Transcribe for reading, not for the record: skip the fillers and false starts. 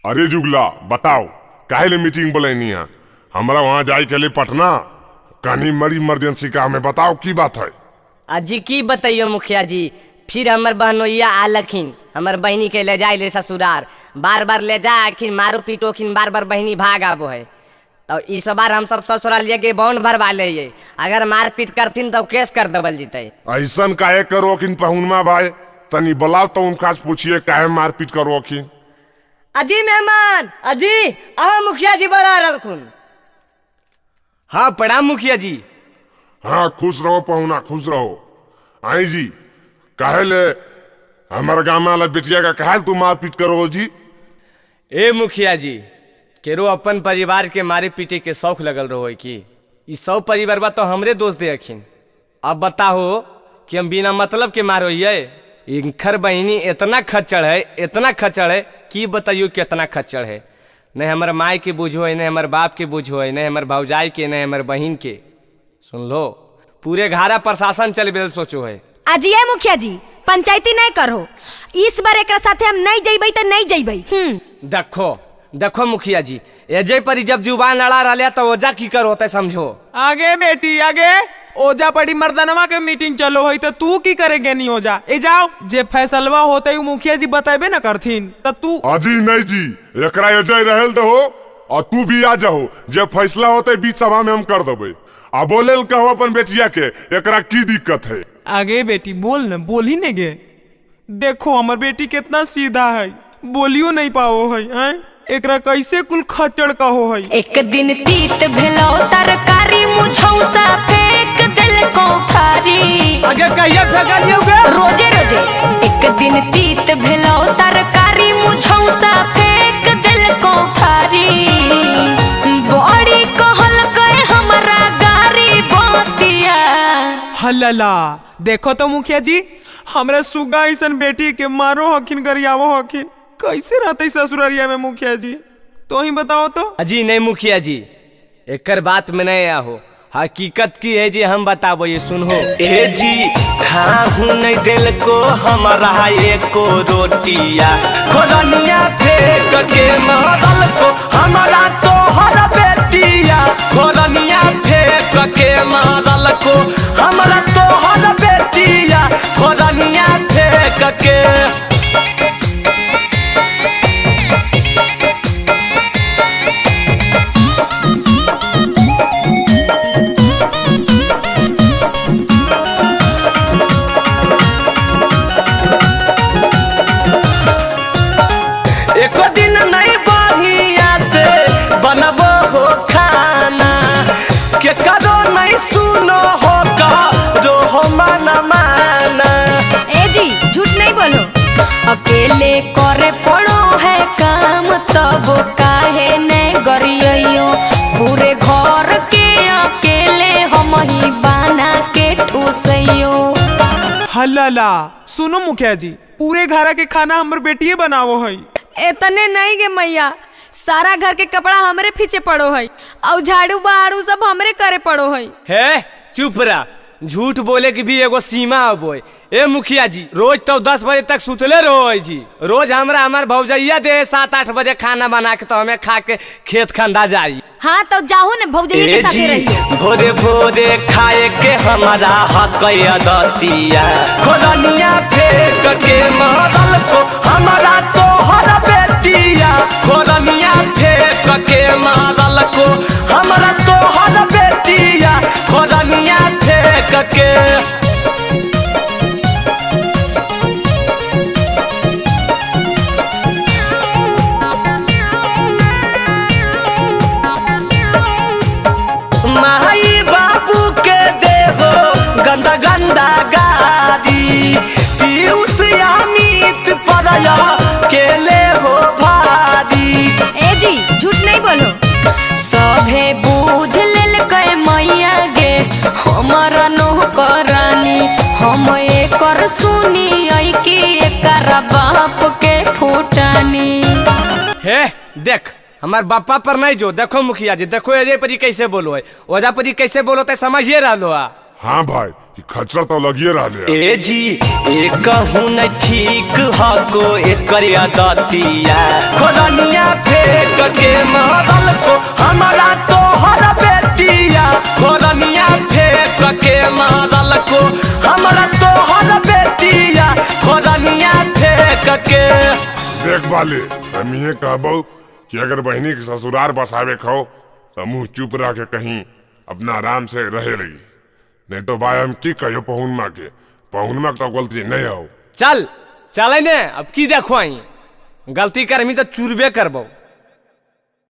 अरे जुगला बताओ काहे ले मीटिंग बोलैनी है? हमरा वहाँ जाए के लिए पटना कहीं मरी इमरजेंसी काम है, बताओ की बात है? अजी की बतैयो मुखिया जी, फिर हमर बहनोइया आलखिन हमर बहिनी के ले जाए ले ससुरार, बार बार ले जा अखिन मारो पीटोखिन, बार बार बहिनी भाग आबो है। तो इस बार हम सब ससुराल के बौन भरवा ले, अगर मार पीट करथिन तो केस कर देवल जीते। ऐसन काहे करो अखिन पहुनमा भाई, तनी बोलाओ तो उनका से पूछिए काहे मारपीट करो अखिन। अजी मेहमान, अजी अहो मुखिया जी बोला रखुन। हाँ प्रणाम मुखिया जी। हाँ खुश रहो पहुना, खुश रहो। आई जी काहे ले हमारे गाँव वाला बेटिया का काहे तू मारपीट करो जी? ए मुखिया जी, केरो अपन परिवार के मारे पीटे के शौक लगल रहो है कि ई सब परिवार बा तो हमरे दोष दे अखिन। अब बताहो कि हम बिना मतलब के मारो ये इनखर बहिनी इतना खच्चर है, इतना खच्चर है कि बताइयो कितना खच्चर है। नहीं हमर माई के बुझो है, नहीं हमर बाप के बुझो है, नहीं हमर भौजाई के, नहीं हमर बहिन के। सुन लो पूरे घारा प्रशासन चल बेल सोचो है। अजी ए मुखिया जी, पंचायती नहीं करो इस बार, एकरा साथे हम नहीं जइबै त नहीं जइबै। देखो देखो मुखिया जी, एजे पर जब जुबान लड़ा रहा तो ओजा की कर होता है समझो। आगे बेटी आगे, ओजा पड़ी मर्दनवा के मीटिंग चलो है तो तू की करेंगे नहीं ओजा? ए जाओ जे फैसलवा होते उ मुखिया जी बताबे न करथिन त तू। अजी नहीं जी, एकरा एजय रहल दहो और तू भी आ जाओ, जे फैसला होते बीच सभा में हम कर देबै। आ बोले कहो अपन बेटिया के एकरा की दिक्कत है। आगे बेटी बोल न, बोली ने गे। देखो हमर बेटी कितना सीधा है, बोलियो नहीं पाओ है हैं? एकरा कैसे कुल खच्चर कहो है। एक दिन तीत भेलो तरकारी मुझौसा फेंक दिल को खारी। आगे कहिया फेंकलियो गे? रोजे रोजे। एक दिन तीत भेलो तरकारी मुझौसा फेंक दिल को खारी। बड़ी कहल के हमरा गारी बतिया। हलला देखो तो मुखिया जी, हमरा सुगा ऐसन बेटी के मारो हखिन गरियावो हखिन, कैसे रहते ससुरारिया में मुखिया जी? तो ही बताओ तो। अजी नहीं मुखिया जी, एकर बात में नहीं आहो, हकीकत की है जी हम बताबो ये सुनो। ए जी खाहू नहीं दिल को हमारा एको रोटिया, खोरनिया फेंक के मरल को हमारा तोहर बेटिया, खोरनिया फेंक के मरल को हमारा तोहर बेटिया, खोरनिया फेंक के। एको दिन नहीं बढ़िया से बनबो हो खाना, के करो नहीं सुनो हो करो हो माना माना। ए जी झूठ नहीं बोलो। अकेले करे पड़ो है काम तब काहे ने गरियो, पूरे घर के अकेले हम ही बना के ठूसइयो। हलला सुनो मुखिया जी, पूरे घर के खाना हमर बेटिए बनावो है। एतने नहीं गे मैया, सारा घर के कपड़ा हमरे पीछे पड़ो है और झाड़ू बहारू सब हमरे करे पड़ो है। हे चुप रहा, झूठ बोले की भी एगो सीमा होबो। ए मुखिया जी, रोज तो 10 बजे तक सुतले रहो है जी, रोज हमरा हमार भौजैया दे 7-8 बजे खाना बना के तो हमें खा के खेत खंदा जाई। हाँ तो जाओ न भौजैया के ए साथे जी रहिए। भोरे भोरे खाए के हमारा हक अदतिया, खोरनिया फेंक के मरल को हमारा तोहर बेटिया, खोरनिया फेंक के मरल को हमारा तोहर बेटिया, खोरनिया फेंक के। माई बाबू के देहो गंदा गंदा गारी, पीयूष अमित परया केले हो भारी। ए जी झूठ नहीं बोलो। सभे बूझ लेल के मैया गे हमरा नौकरानी, हम एकर सुनी आई कि एकर बाप के फूटानी। हे देख हमार बापा पर नहीं जो, देखो मुखिया जी, देखो एजे पर जी कैसे बोलो है, ओजा पर जी कैसे बोलो तो समझिए रहो। हाँ भाई, ई खच्चर तो लगिए रहले। ए जी ए कहूँ न ठीक हको एकर आदतिया, खोरनिया फेंक के मारल को हमारा तोहर बेटिया, खोरनिया फेंक के मारल को हमारा तोहर बेटिया, खोरनिया फेंक के। देख बाले, हम ये कहबो कि अगर बहनी के ससुराल बसावे खाओ तो मुंह चुप रह के कहीं अपना आराम से रहे लगी, नहीं तो भाई हम की कहियो पहुनमा के, पहुनमा के तो गलती नहीं हो। चल चल ने, अब की देखो आई गलती करमी तो चूरबे करबो।